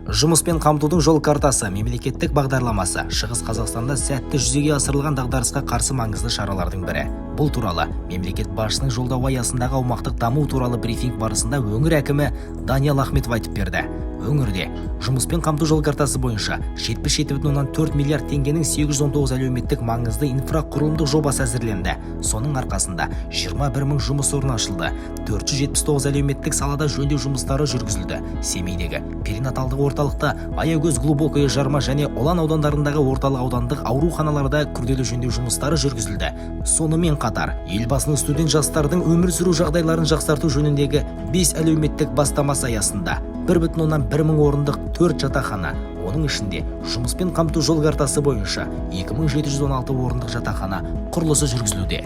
Жұмыспен қамтудың жол картасы мемлекеттік бағдарламасы Шығыс Қазақстанда сәтті жүзеге асырылған дағдарысқа қарсы маңызды шаралардың бірі. Бұл туралы мемлекет басшысының жолдауы аясындағы аумақтық даму туралы брифинг барысында өңір әкімі Даниал Ахметов айтып берді. Өңірде жұмыспен қамту жол картасы бойынша 77,4 миллиард теңгенің 819 әлеуметтік маңызды инфрақұрылымдық жобасы әзірленді. Соның арқасында 21 мың жұмыс орны ашылды. 479 әлеуметтік салада жөндеу жұмыстары жүргізілді. Семейдегі перинаталдық орталықта, Аягөз, Глубокое, Жарма және Ұлан аудандарындағы орталық аудандық ауруханаларда күрделі жөндеу жұмыстары жүргізілді. Сонымен қатар, Елбасының студент жастардың өмір сүру жағдайларын жақсарту жөніндегі 5 әлеуметтік бастамасы аясында 1,1 мың орындық 4 жатақхана, оның ішінде жұмыспен қамту жол картасы бойынша 2716 орындық жатақхана құрылысы жүргізілуде.